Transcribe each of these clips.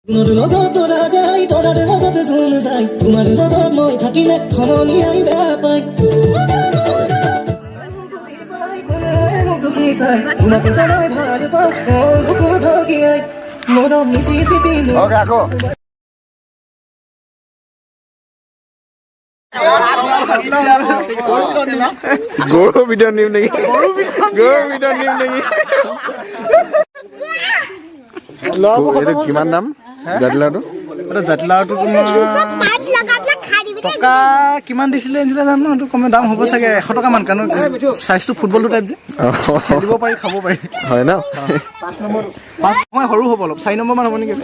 জোনৰ লগত তৰা যায়, তৰাৰ লগত জোন যায়, তোমাৰ লগত মই থাকিলে সমনীয়াই বেয়া পায়। তোমাক যে মই ভাল পাওঁ, বুকু ঢকিয়াই মৰম মিচিচিপি। অ'কে, আকৌ। গৰু ভিতৰত নিম নেকি? গৰু ভিতৰত নিম নেকি? এইটো কিমান দাম জাতিলাওটো? এটা জাতিলাওটো তোমাৰ টকা কিমান দিছিলে আনিছিলে জানো, এইটো কমে দাম হ'ব চাগে 100 টকা মান, কাৰণ চাইজটো ফুটবলটো টাইপ যে, খেলিব পাৰি, খাব পাৰি। হয় ন? 5 নহয়, সৰু হ'ব অলপ, 4 নম্বৰ মান হ'ব নেকি।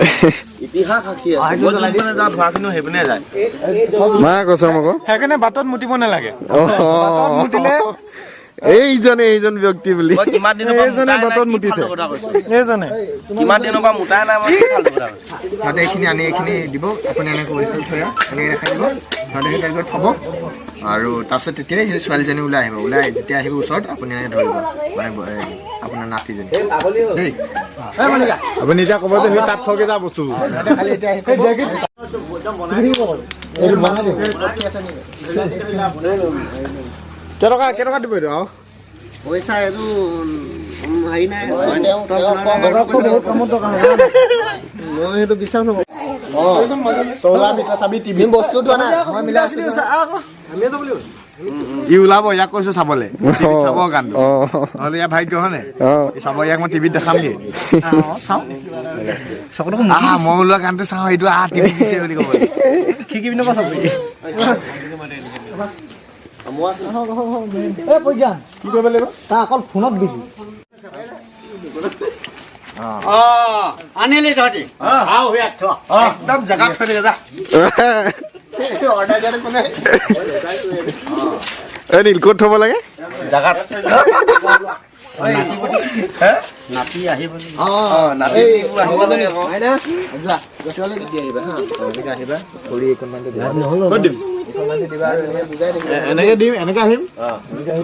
ইতিহাস সাক্ষী আছে। মই যোনপিনে যাওঁ, ধোঁৱাখিনিও সেইপিনে যায়। মা কচম আকৌ। সেইকাৰণে বাটত মুতিব নালাগে। মুতিলে এইজনে, এইজন ব্যক্তি বুলি। মই কিমান দিনৰ পৰা এইজনে মুতাই নাই, বাটত কি মুতিছে। ফাল্টু কথা কৈছে। এইজনে কিমান দিনৰ পৰা মুতাই নাই মই, কি ফাল্টু কথা কৈছে। তাতে এইখিনি আনি এইখিনি দিব আপুনি, এনেকৈ কৰি পেলাই থৈ আহ, এনেকৈ দেখাই দিব। তাতে সেই তেনেকৈ থ'ব আৰু তাৰপিছত তেতিয়াই সেই ছোৱালীজনী ওলাই আহিব। ওলাই যেতিয়া আহিব ওচৰত, আপুনি এনেকৈ ধৰিব, মানে এই আপোনাৰ নাতিজনী দেই। আপুনি এতিয়া ক'ব যে সেই তাত থকে যা বস্তুবোৰ। খালি এতিয়া আহি ক'ব। কেইটকা কেইটকা দিব এইটো আৰু? পইচা এইটো হেৰি নাই। মই সেইটো বিশ্বাস নকৰোঁ। তই ওলাবি, তই চাবি টিভি। তুমি বস্তুটো আনা, মই মিলাই আছো। ই ওলাব, ইয়াক কৈছো চাবলে, টিভিত চাব গানটো। নহ'লে ইয়াৰ ভাগ্য হয় নাই? ই চাব, ইয়াক মই টিভিত দেখামগে। চাওঁ। আহা, মই ওলোৱা গানটো চাওঁ, এইটো আহ টিভিত দিছে বুলি ক'ব। খিৰিকী পিনৰ পৰা চাব। এই প্ৰজ্ঞান কি কৰিব লাগিব? তাৰ অকল ফোনত বিজি। আনিলি তহঁতি। একদম জেগাত থৈ দে যা। অৰ্ডাৰ দিয়াটো কোনে? এই নীল, ক'ত থ'ব লাগে? জেগাত নাতি আহিব। নাতি আহিব লাগে আকৌ। যোৱা, যোৱা, দি আহিবা হা। এনেকৈ আহিবা, ভৰি এইকণমানটো দিবা। ক'ত দিম? এইকণমানটো দিবা আৰু এনেকৈ বুজাই থাকিবা। এনেকে দিম, এনেকে আহিম।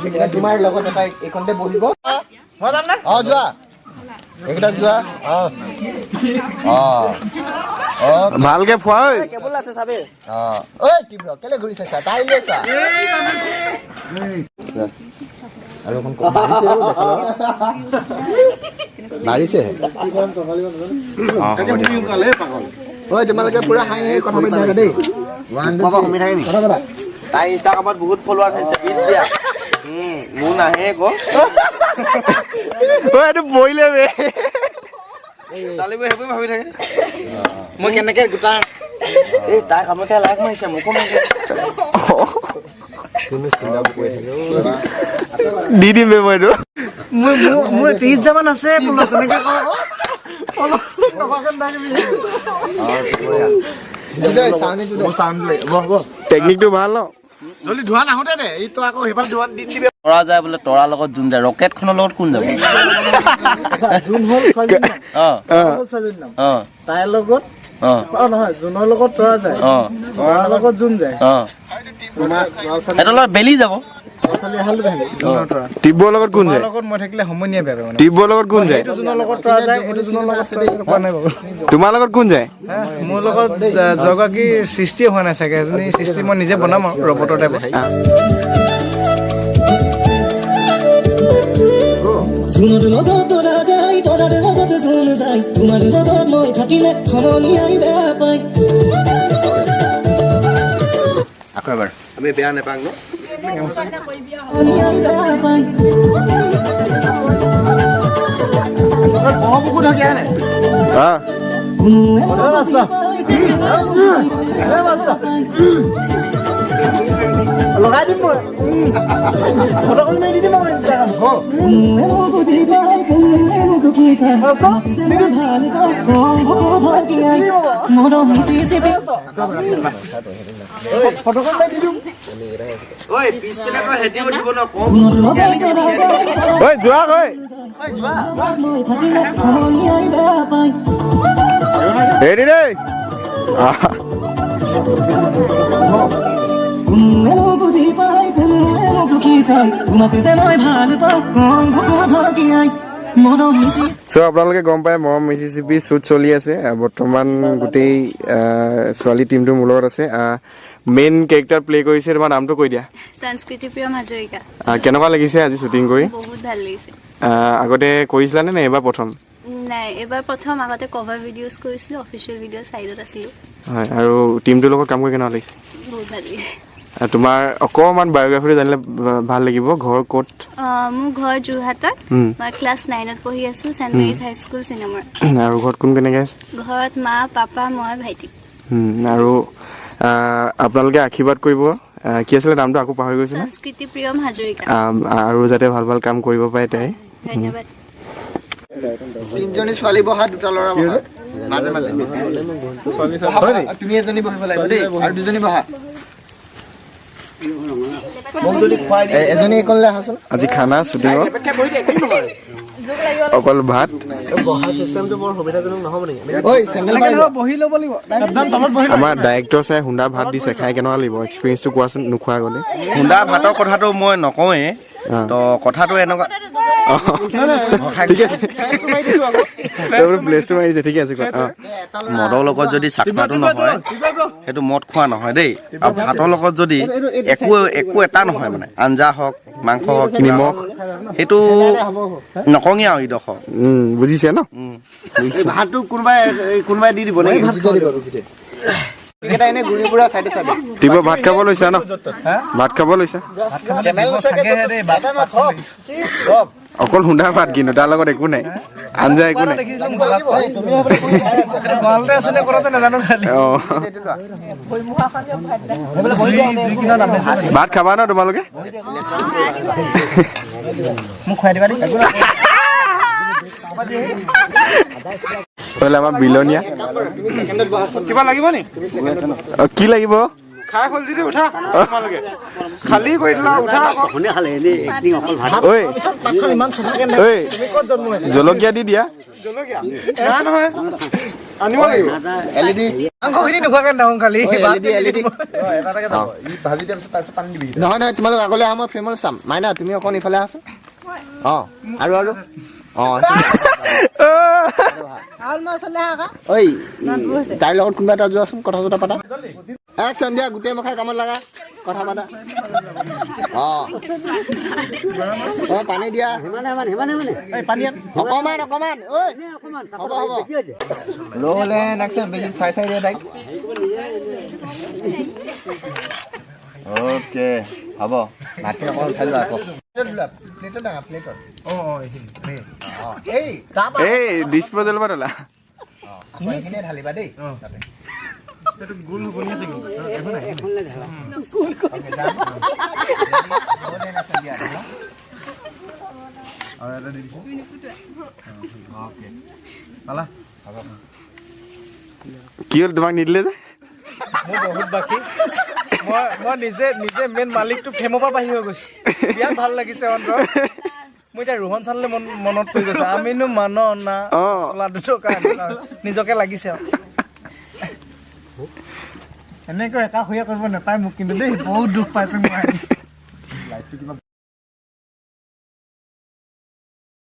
তেতিয়া তোমাৰ লগত এটা এইকণতে বহিব। অ, যোৱা, এইকেইটাক যোৱা। অ অ ভালকে খোৱা ঐ। কেবল আছে চাবে। অ ঐ তীব্ৰ, কেলে ঘূৰি চাইছা? তাইলৈ চোৱা আৰু অকণ কম। বাঢ়িছে অ, দেখা লওক। বাঢ়িছেহে। অ, হ'ব দিয়া, হ'ব দিয়া। ঐ, তোমালোকে পুৰা হাঁহি হাঁহি কথা পাতি থাকা দেই। ওৱান টু ক'ৰবাত সোমাই থাকে নেকি? কথা পাতা। তাই ইনষ্টাগ্ৰামত বহুত ফলোৱাৰ হৈছে, বিট দিয়া। মোৰ নাহে আকৌ। ঐ, এইটো পৰিলে বে। ছোৱালীবোৰ সেইবোৰ ভাবি থাকে, মই কেনেকে গোটা। এই তাই কামকে লাইক মাৰিছে, মোকো মাৰিছে। কোনো চিন্তা কৰি থাকে। দি দিম বে মই এইটো। মোৰ 30 হাজাৰ মান আছে ফোনত, তেনেকে কওঁ। অলপ নাথাকিবি। মোৰ চাউণ্ড লাগিব, বহ বহ। টেকনিকটো ভাল ন? জল্দি ধোৱা নাহোতে দে, এই তই আকৌ সেইফালে ধোৱা দি দিবি। তৰা যায় বোলে, তৰাৰ লগত যোন যায়, ৰকেটখনৰ লগত কোন যাব? জোন হ'ল ছোৱালীজনীৰ নাম। হ'ল ছোৱালীজনীৰ নাম। তাইৰ লগত অ নহয়, জোনৰ লগত তৰা যায়, তৰাৰ লগত জোন যায়। সিহঁতৰ লগত বেলি যাব। ল'ৰা ছোৱালী এহাল থাকে জোনৰ তৰা। তীব্ৰৰ লগত কোন তোমাৰ যায়? লগত মই থাকিলে সমনীয়া বেয়া পায় মানে। তীব্ৰৰ লগত কোন যায়? এইটো জোনৰ লগত তৰা যায়, এইটো জোনৰ লগত তৰা যায়, কোৱা নাই বাৰু। তোমাৰ লগত কোন যায়? হে, মোৰ লগত যোৱাগৰাকী সৃষ্টিয়ে হোৱা নাই চাগে। এজনী সৃষ্টি মই নিজে বনাম আৰু ৰবটৰ টাইপত। জোনৰ লগত তৰা যায়, তৰাৰ লগত জোন যায়, তোমাৰ লগত মই থাকিলে সমনীয়াই বেয়া পায়। আকৌ এবাৰ। আমি বেয়া নাপাওঁ ন? সমনীয়াই বেয়া পায়। কোনোৱে বুজি পায়, কোনোৱে বুজি পায়। লগাই দিম মই, ফটো কৰি মাৰি দি দিম আকৌ ইনষ্টাগ্ৰাম। কোনোৱে মোক বুজি পায়, কোনোৱে মোক দুখী চায়, তোমাক যে মই ভাল পাওঁ, কওঁ বুকু ঢকিয়াই মৰম মিচিচিপি। ফটোখন মাৰি দি দিম। ঐ, পিছপিনে তই হেঁতি উঠিব ন কম। জোনৰ লগত তৰা যায়, ঐ যোৱা ঐ। মই থাকিলে সমনীয়াই বেয়া পায়। ৰেডি দেই। আহা। কোনোৱে মোক বুজি পায়, কোনোৱে মোক দুখী চায়, তোমাক যে মই ভাল পাওঁ, কওঁ বুকু ঢকিয়াই। মৰম মিছি চ' আপোনালোকে গম পায় মৰম মিচিচিপি শ্বুট চলি আছে। বৰ্তমান গোটেই ছোৱালী টিমটো মোৰ লগত আছে। মেইন কেৰেক্টাৰ প্লে কৰিছে, তোমাৰ নামটো কৈ দিয়া। সংস্কৃতি প্ৰিয়ম হাজৰিকা। কেনেকুৱা লাগিছে আজি শ্বুটিং কৰি? বহুত ভাল লাগিছে। আগতে কৰিছিলানে নে এইবাৰ প্ৰথম? নাই, এইবাৰ প্ৰথম। আগতে কভাৰ ভিডিঅ'জ কৰিছিলোঁ, অফিচিয়েল ভিডিঅ' ছাইডত আছিলোঁ। হয়, আৰু টিমটোৰ লগত কাম কৰি কেনেকুৱা লাগিছে? বহুত ভাল লাগিছে। তোমাৰ অকণমান বায়'গ্ৰাফিটো জানিলে ভাল লাগিব। ঘৰ ক'ত? মোৰ ঘৰ যোৰহাটত। মই ক্লাছ 9ত পঢ়ি আছোঁ, চেণ্ট মেৰিজ হাইস্কুল, চিনেমাৰ। আৰু ঘৰত কোন কেনেকৈ আছে? ঘৰত মা, পাপা, মই, ভাইটি। আৰু আপোনালোকে আশীৰ্বাদ কৰিব। কি আছিলে নামটো, আকৌ পাহৰি গৈছোঁ নহয়। সংস্কৃতি প্ৰিয়ম হাজৰিকা। আৰু যাতে ভাল ভাল কাম কৰিব পাৰে তাই। ধন্যবাদ। তিনিজনী ছোৱালী বহা, দুটা ল'ৰা বহা, মাজে মাজে বহা, তুমি এজনী বহিব লাগিব দেই, আৰু দুজনী বহা। এজনী এইকণলৈ আহাচোন। আজি খানা শ্বুটিঙৰ অকল ভাত। ঐ, চেণ্ডেল মাৰি লোৱা। বহি ল'ব লাগিব। আমাৰ ডাইৰেক্টৰ চাই সুন্দা ভাত দিছে, খাই কেনেকুৱা লাগিব এক্সপিৰিয়েঞ্চটো কোৱাচোন নোখোৱা আগতে। খুন্দা ভাতৰ কথাটো মই নকওঁৱেই। তো কথাটো এনেকুৱা ঠিক আছে, প্লেচটো মাৰিছে, ঠিকে আছে, কোৱা। মদৰ লগত যদি চাকনাটো নহয়, সেইটো মদ খোৱা নহয় দেই। আৰু ভাতৰ লগত যদি একো একো এটা নহয়, মানে আঞ্জা হওক, মাংস হওক, কিবা নিমখ। হওক, সেইটো নকঙে আৰু ইডোখৰ। বুজিছে ন? ভাতটো কোনোবাই কোনোবাই দি দিব নেকি? টিপ, ভাত খাব লৈছা ন? ভাত খাব লৈছা? অকল সুন্দা ভাত কিন্তু তাৰ লগত একো নাই, আঞ্জা একো নাই। গঁৰালতে আছে নে ক'ত আছে নাজানো খালি। ভাত খাবা ন তোমালোকে? মোক খুৱাই দিবা দেই। বোলে আমাৰ বিলনীয়া। কিবা লাগিব নি? কি লাগিব? খাই হ'ল যদি উঠা, তোমালোকে খালী কৰি দিলা, উঠা আকৌ। ঐ ঐ, জলকীয়া দি দিয়া। জলকীয়া নাই নহয়, আনিব লাগিব। L E D. মাংসখিনি নোখোৱাকে নাহো খালি। L E D. নহয় নহয়, তোমালোক আগলৈ আহা, মই ফ্ৰেমত চাম। মাইনা, তুমি অকণ ইফালে আহাচোন। অঁ, আৰু আৰু অঁ, ঐ, তাইৰ লগত কোনোবা এটা যোৱাচোন, কথা চথা পাতা। একচন দিয়া, গোটেই মখাই কামত লগা, কথা পাতা। অঁ অঁ, পানী দিয়া অকণমান অকণমান। ঐ, হ'ব হ'ব, ৰ'ল এণ্ড একচন। বেছি চাই চাই দিয়া তাইক। অ'কে, হ'ব, ভাতখিনি অকণমান উঠাই লোৱা আকৌ। প্লেটত ডাঙা, প্লেটত। এই এই ডিছপ'জেল পৰা তোলা। এইখিনিয়ে ঢালিবা দেই তাতে। কি হ'ল, তোমাক নিদিলে যে? মোৰ বহুত বাকী। মই মই নিজে নিজে মেইন মালিকটো ফেমৰ পৰা বাহিৰ হৈ গৈছো। বিৰাট ভাল লাগিছে অন্তৰ। মোৰ এতিয়া ৰোহন চানলৈ মনত পৰি গৈছে, আমিনো মান না চলা দুটকা নিজকে লাগিছে আৰু। এনেকৈ একাষৰীয়া কৰিব নাপায় মোক কিন্তু দেই, বহুত দুখ পাইছো মই।